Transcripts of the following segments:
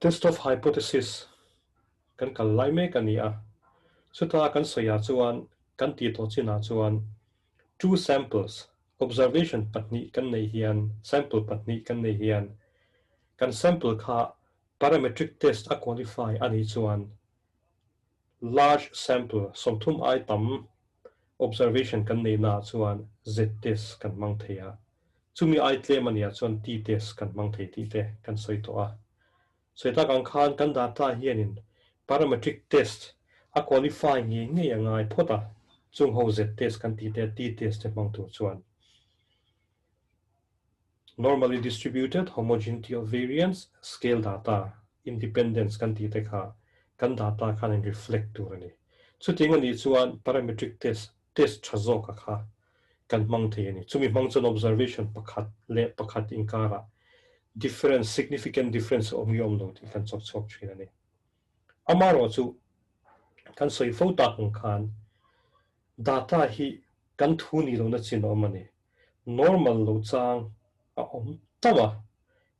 Test of hypothesis kan kal lai mek a ni a, chuta kan sawiah chuan kan tih tawh chinah chuan two samples, observation pahnih kan neih hian, sample pahnih kan neih hian kan sample kha parametric test a qualify a nih chuan large sample 30 ai tam observation kan neih naah chuan Z test kan hmang thei a, chumi ai tlem a nih chuan T test kan hmang thei tih te kan sawi tawh a. Sawi tak ang khan kan data hianin parametric test a qualify ngei ngei a ngai phawt a, chung ho Z test kan tih te T test te hmang tur chuan normally distributed homogeneity of variance scale data independence kan tih te kha kan data khan in reflect tur a ni. Chuting a nih chuan parametric test test tha zawk a kha kan hmang thei a ni. Chumi hmang chuan observation pakhat leh pakhat inkara difference, significant difference awm nge awm lo tih kan chawk chhuak thin a ni. Amaherawh chu kan sawi fo tak ang khan data hi kan thu ni lohna chin a awm a ni. Normal lo chang a awm tam a,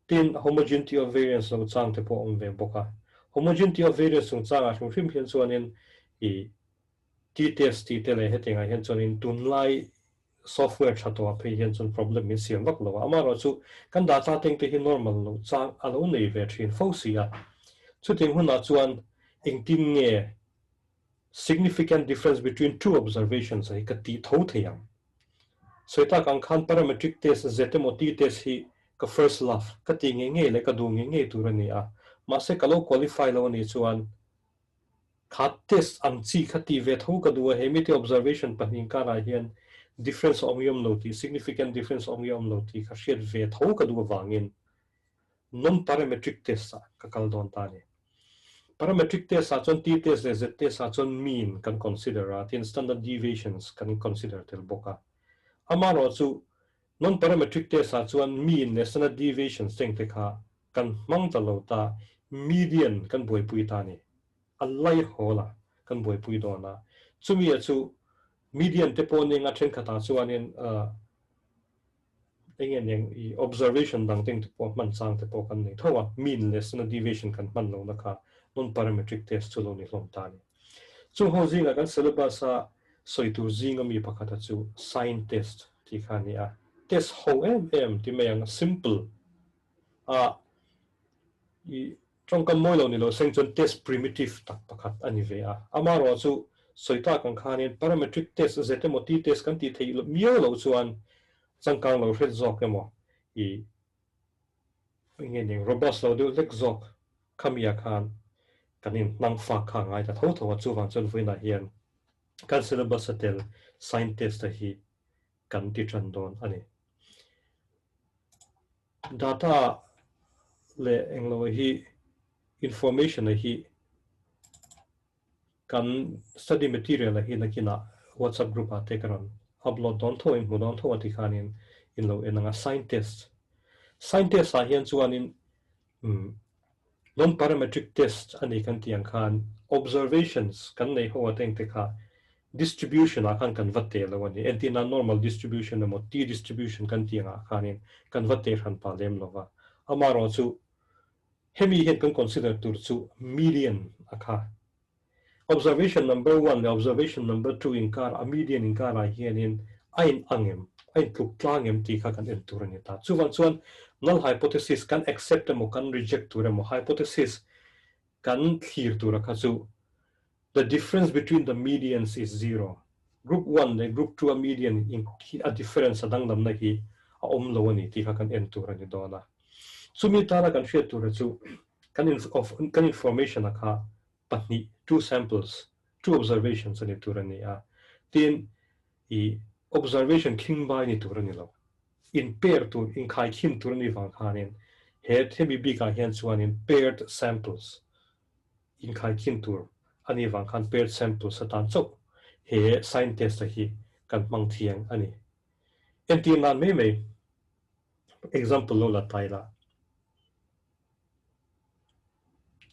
tin homogeneity of variance lo chang te pawh a awm ve bawk a. Homogeneity of variance chungchangah hrim hrim hian chuanin i T-test tih te leh hetiangah hian chuanin tunlai software tha tawhah phei hian chuan problem min siam vak lo a. Amaherawh chu kan data teng te hi normal lo chang a lo nei ve thin fo si a. Chutiang hunah chuan engtin nge significant difference between two observations a hi ka tih tho thei ang. Sawi tak ang khan parametric test Z emaw T-test hi ka first love ka tih ngei ngei leh ka duh ngei ngei tur a ni a. Mahse ka lo qualify lo a nih chuan kha test ang chi kha tih ve tho ka duh a, he mite observation pahnih inkarah hian difference a awm nge awm lo tih, significant difference a awm nge awm lo tih kha hriat ve tho ka duh avangin non-parametric test ah ka kal dawn ta a ni. Parametric test ah chuan T test leh Z test ah chuan mean kan consider a, tin standard deviations kan consider tel bawk a. Amaherawh chu non-parametric test ah chuan mean leh standard deviations teng te kha kan hmang ta lo ta, median kan buaipui ta a ni. A lai hawl a kan buaipui dawn a. Chumi a chu median te pawh ning a thenkhatah chuanin eng nge ning i observation dang teng te pawh hman chang te pawh kan nei tho a, mean leh standard deviation kan hman lohna kha non-parametric test chu lo ni hlawm ta a ni. Chung ho zingah kan syllabus a sawi tur zinga mi pakhata chu sign test tih kha a ni a. Test ho em em ti mai ang, simple a i tawngkam mawi lo ni lo seng chuan test primitive tak pakhat a ni ve a. Amaherawh chu sawi tak ang khanin parametric test zet emaw T test kan tih theih miau loh chuan changkang lo hret zawk emaw i eng nge robust lo deuh hlek zawk khamiah khan kan inhnang fak kha a ngai ta tho tho a. Chuvang chuan vawiinah hian kan syllabus a tel sign test a hi kan ti tan dawn a ni. Data leh englo hi information a hi kan study material a hi nakinah WhatsApp group ah te ka rawn upload dawn tho in hmu dawn tho a ti khanin in lo en anga sign test. Sign test ah hian chuanin non-parametric test a ni kan tih ang khan observations kan nei ho ateng te kha distribution ah khan kan va teh lo a ni. Entirna normal distribution emaw T distribution kan tih angah khanin kan va teh hran pah lem lova. Amaherawh chu hemi hian kan consider tur chu median a kha. Observation number one leh observation number two inkar a median inkarah hianin a in ang em, a in tluk tlang em tih kha kan en tur a ni ta. Chuvang chuan null hypothesis kan accept emaw kan reject tur emaw hypothesis kan thlir tur a kha chu the difference between the medians is zero. Group one leh group two a median in a difference a danglamna hi a awm lo a ni tih kha kan en tur a ni dawn a. Chumi tana kan hriat tur a chu kan kan information a kha pahnih, two samples, two observations a ni tur a ni a. Tin, i observation khingbai ni tur a ni lo. In pair tur, in khai khin tur a ni vang khanin he hemi bikah hian chuanin paired samples in khai khin tur a ni vang khan paired samples atan chauh he sign test a hi kan hmang thiang a ni. Entir nan mai mai example lo la tai la.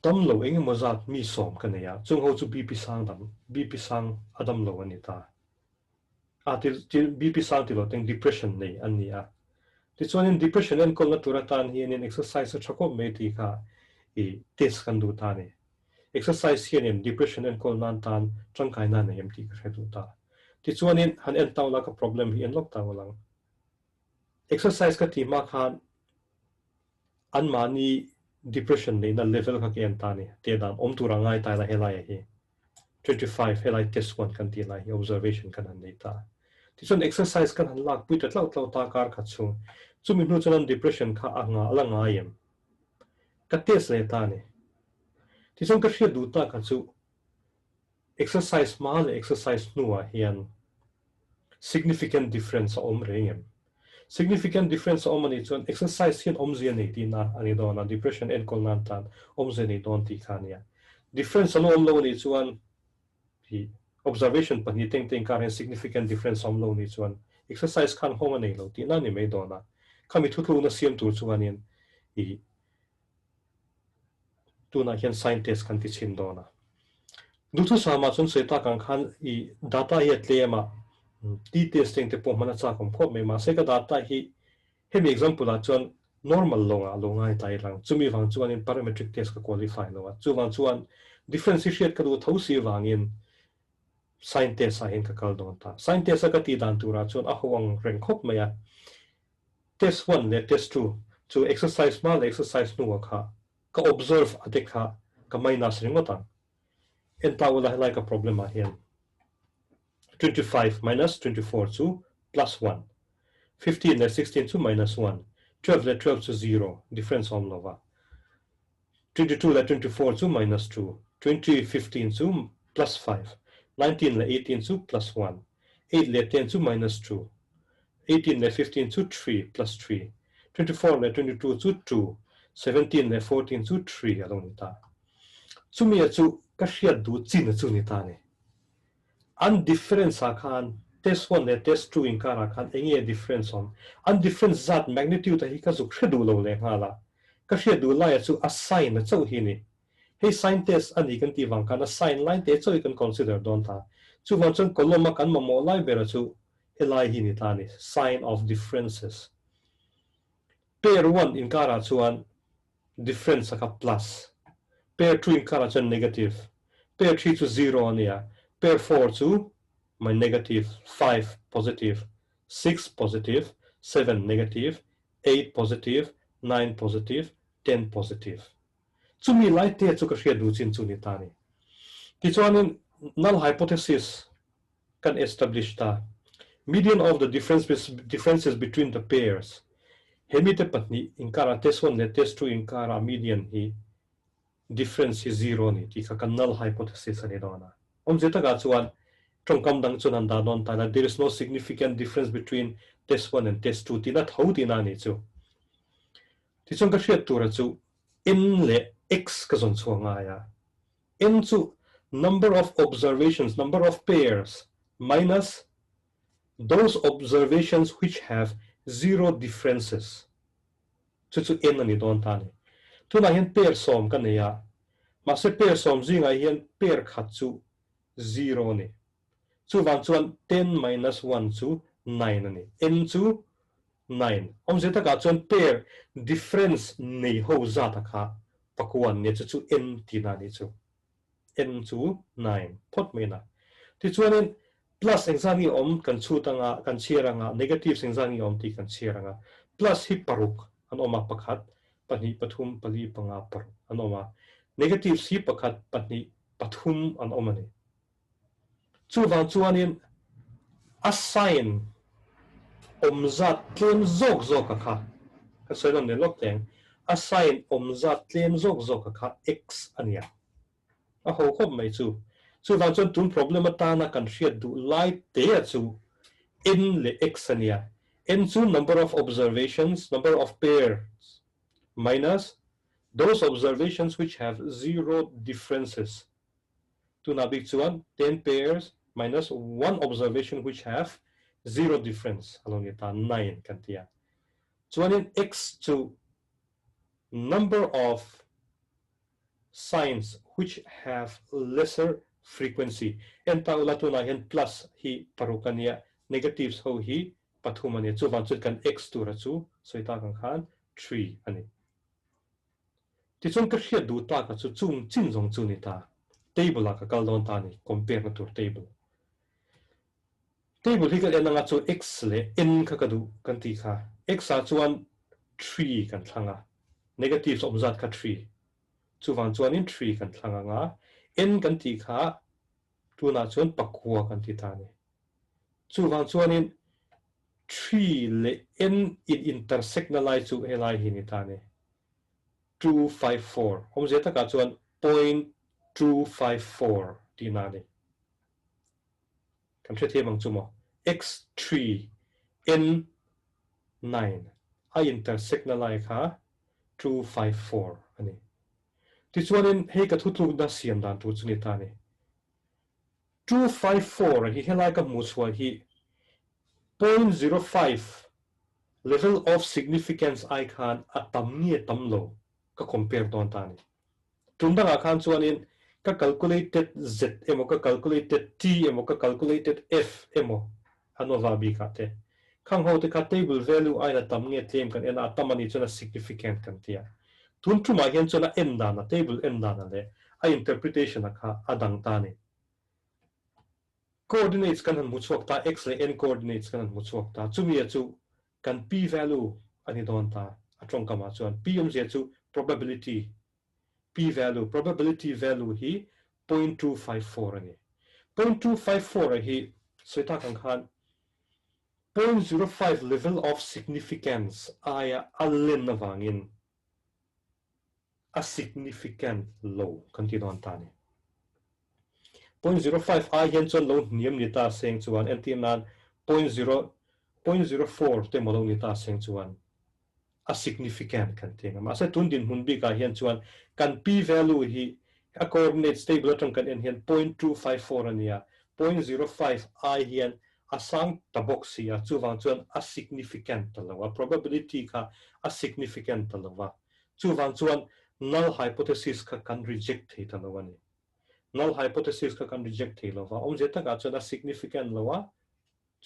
Dam lo eng emaw zat mi 10 ka nei a, chung ho chu BP sang dam, BP sang a dam lo a ni ta. A ti BP sang ti lo teng depression nei an ni a. Tichuanin depression enkawlna tur atan hianin exercise a tha khawp mai tih kha I test kan duh ta a ni. Exercise hianin depression enkawl nan tan tangkaina a nei em tih ka hre duh ta. Tichuanin han en tau la ka problem hi en lawk ta ngawt ang. Exercise ka tih hma khan anmahni depression neihna level kha ka en ta a ni. Teh dan awm tur a ngai ta ila helaiah hi 25 helai test one kan tih lai hi observation kan han nei ta. Tichuan exercise kan han lak pui ta tlauh tlauh ta kar khat chhung. Chumi hnu chuan an depression kha a nga a la ngai em? Ka test leh ta a ni. Tichuan ka hriat duh tak kha chu exercise hma leh exercise hnuah hian significant difference a awm reng em? Significant difference a awm a nih chuan exercise hian awmzia nei tihna a ni dawn a, depression enkawl nan tan awmzia nei dawn tih kha a nia. Difference a lo awm lo a nih chuan hi observation pahnih teng te inkar hian significant difference a awm lo a nih chuan exercise khan nghawng a nei lo tihna a ni mai dawn a. Khami thutlukna siam tur chuanin i Tunah hian sign test kan ti chhin dawn a. Duhthusama chuan sawi tak ang khan i data hi a tlem a, t-test eng te pawh hman a chak awm khawp mai. Mahse ka data hi hemi example ah chuan normal lawngah a lo ngai ta ilang. Chumi vang chuanin parametric test ka qualify lo a. Chuvang chuan difference hi hriat ka duh tho si vangin sign test ah hian ka kal dawn ta. Sign test a ka tih dan turah chuan a ho ang reng khawp mai a. Test one leh test two chu exercise hma leh exercise hnuah kha ka observe a te kha ka minus ringawt ang. En ta ula helai ka problem ah hian 25 minus 24 chu plus one, 15 leh 16 chu minus one, 12 leh 12 chu zero, difference a awm lo va, 22 leh 24 chu minus two, 20, 15 chu plus five, 19 leh 18 chu plus one, 8 leh 10 chu minus two, 18 leh 15 chu three plus three, 24 leh 22 chu two, 17 leh 14 chu three a lo ni ta. Chumi a chu ka hriat duh chin a chu ni ta a ni. An difference ah khan test one leh test two inkar ah khan eng nge difference awm? An difference zat magnitude a hi ka zuk hre duh lo leh nghal a. Ka hriat duh lai a chu a sign a chauh hi ni. Hei sign test a ni kan tih vang khan a sign lai te chauh hi kan consider dawn ta. Chuvang chuan column a kan mamawh lai ber a chu helai hi ni ta a ni, sign of differences. Pair one inkar ah chuan difference a kha plus, pair two inkar ah chuan negative, pair three chu zero a nia, pair four chu mai negative, five positive, six positive, seven negative, eight positive, nine positive, ten positive. Chumi lai te chu ka hriat duh chin chu ni ta a ni. Tichuanin null hypothesis kan establish ta. Median of the differences between the pairs, He mite pahnih inkarah test one leh test two inkarah median hi difference hi zero a ni tih kha kan null hypothesis a ni dawn a. Awmzia takah chuan tawngkam dang chuan an dah dawn ta ila there is no significant difference between test one and test two tihna tho tihna a ni chu. Tichuan ka hriat tura chu n leh x ka zawn chhuak ngai a. N chu number of observations, number of pairs, minus those observations which have zero differences. Chu chu N a ni dawn ta a ni. Tunah hian pair sawm ka nei a, mahse pair sawm zingah hian pair khat chu zero a ni. Chuvang chuan ten minus one chu nine a ni. N chu nine. Awmzia takah chuan pair difference nei ho zata kha pakua an nia chu chu n tihna a nih chu. N chu nine phawt mai na. Tichuanin plus engzat nge awm kan chhut anga kan chhiar anga negatives engzat nge awm tih kan chhiar anga plus hi paruk an awm a pakhat pahnih pathum pali panga paruk an awm a negatives hi pakhat pahnih pathum an awm a ni. Chuvang chuanin a sign awm zat tlem zawk zawk a kha, ka sawi nawn leh lawk teng, a sign awm zat tlem zawk zawk a kha x a nia. A ho khawp mai chu. Chuvang chuan tun problem atana kan hriat duh lai te a chu n leh x a nia. N chu number of observations, number of pairs minus those observations which have zero differences. Tunah bik chuan ten pairs minus one observation which have zero difference a lo ni ta, nine kan ti a. Chuanin x chu number of signs which have lesser frequency. En ta ula tunah hian plus hi paruk a nia, negatives ho hi pathum a nia. Chuvang chuan kan x tura chu sawi tak ang khan three a ni. Tichuan ka hriat duh taka chu chung chin zawng chu ni ta. Table ah ka kal dawn ta a ni, compare na tur table. Table hi ka en anga chu x leh n kha ka duh kan tih kha. X ah chuan three kan thlang a, negatives awm zat kha three. Chuvang chuanin three kan thlang anga n kan tih kha tunah chuan pakua kan ti ta a ni. Chuvang chuanin three leh n in intersect na lai chu helai hi ni ta a ni. 254, awmzia takah chuan 0.254 tihna a ni. Kan hrethiam ang chu maw? X3 N9 a intersect na lai kha 254 a ni. Tichuanin hei ka thutlukna siam dan tur chu ni ta a ni. 254 hi helai ka hmuh chhuah hi 0.05 level of significance ai khan a tam nge tam lo ka compare dawn ta a ni. Tum dangah khan chuanin ka calculated Z emaw ka calculated T emaw ka calculated F emaw ANOVA bikah te khang ho te kha table value aiin a tam nge tlem kan en a, a tam a nih chuan a significant kan ti a. Tun tumah hian chuan a en dan a table en dan a leh a interpretation a kha a dang ta a ni. Coordinates kan han hmu chhuak ta, x leh n coordinates kan han hmu chhuak ta, chumi a chu kan p value a ni dawn ta, a tawngkamah chuan p awmzia chu probability, p value, probability value hi 0.254 a ni. 0.254 a hi sawi tak ang khan 0.05 level of significance aia a len avangin a significant lo kan ti dawn ta a ni. 0.05 ai hian chuan lo hniam ni ta seng chuan entir nan 0.0, 0.04 te maw lo ni ta seng chuan a significant kan ti ang a. Mahse tun dinhmun bikah hian chuan kan p value hi a coordinates table atang kan en hian 0.254 a ni a, 0.05 ai hian a sang ta bawk si a, chuvang chuan a significant ta lo a, probability kha a significant ta lo va. Chuvang chuan null hypothesis kha kan reject thei ta lo a ni. Null hypothesis kha kan reject thei lo va, awmzia takah chuan a significant lo a,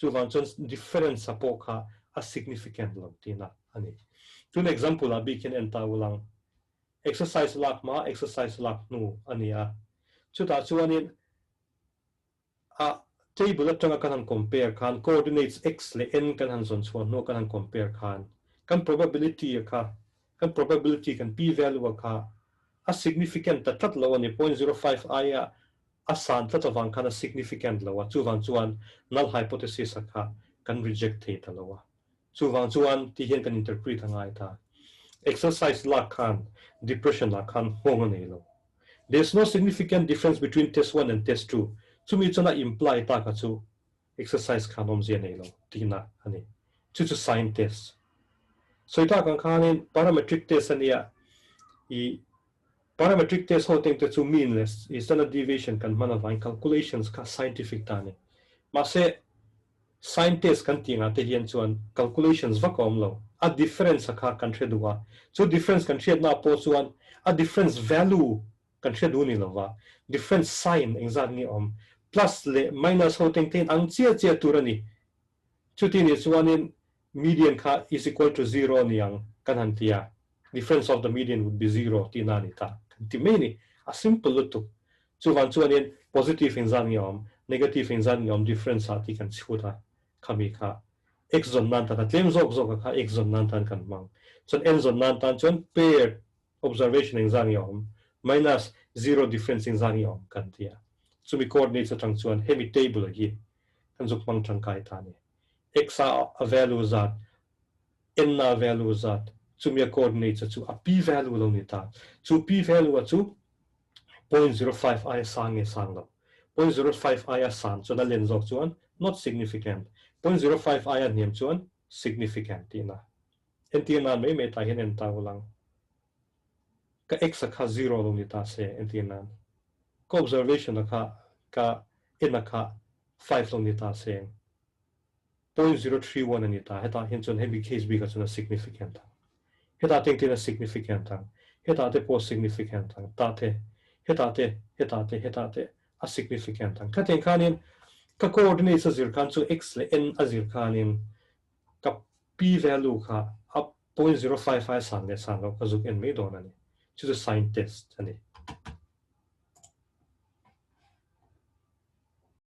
chuvang chuan difference a pawh kha a significant lo tihna a ni. Tun example ah bik hian en ta ulang, exercise lak hma, exercise lak hnu a ni a, chutah chuanin A table atanga kan han compare khan coordinates x leh n kan han zawn chhuah hnuah kan han compare khan kan probability a kha kan probability kan p value a kha a significant ta tlat lo a ni 0.05 aia a san tlat avang khan a significant lo a chuvang chuan null hypothesis a kha kan reject thei ta lo a chuvang chuan ti hian kan interpret a ngai ta exercise lak khan depression ah khan nghawng a nei lo. There is no significant difference between test one and test two, chumi chuan a imply ta kha chu exercise khan awmzia nei lo tihna a ni. Chu chu sign test. Sawi tak ang khanin parametric test a nia, i parametric test ho teng te chu mean leh standard deviation kan hman avangin calculations kha scientific ta a ni. Mahse Sign test kan tih ngah te hian chuan calculations vak a awm lo. A difference a kha kan hre duh a. Chu difference kan hriatna ah pawh chuan a difference value kan hre duh ni lova, difference sign engzat nge awm, plus leh minus ho teng te in ang chiah chiah tur a ni. Chuti nih chuanin median kha is equal to zero a ni ang kan han ti a, difference of the median would be zero tihna a ni ta kan ti mai a ni. A simple lutuk. Chuvang chuanin positive engzat nge awm, negative engzat nge awm difference ah tih kan chhut a, khami kha x zawn nan tan a tlem zawk zawk a kha x zawn nan tan kan hmang. Chuan n zawn nan tan chuan paired observation engzat nge awm minus zero difference engzat nge awm kan ti a. Chumi coordinates atang chuan hemi table hi kan zuk hmang tangkai ta a ni. X a a value zat, n a value zat, chumi a coordinates a chu a p value lo ni ta. Chu p value a chu 0.05 aia sang nge sang lo. 0.05 aia san chuan a len zawk chuan not significant, 0.05 aia hniam chuan significant tihna. Entir nan mai mai tah hian en ta ulang. Ka x a kha zero lo ni ta se entir nan. Ka observation a kha ka en a kha 5 lo ni ta se. 0.031 a ni ta. Hetah hian chuan hemi case bikah chuan a significant ang. Hetah te engtin a significant ang. Hetah te pawh a significant ang. Tah te, hetah te, hetah te, hetah te a significant ang. Khatiang khanin ka coordinates a zir khan chu x leh n a zir khanin ka p value kha a 0.05 aia san leh san loh ka zuk en mai dawn a ni. Chu chu sign test ani.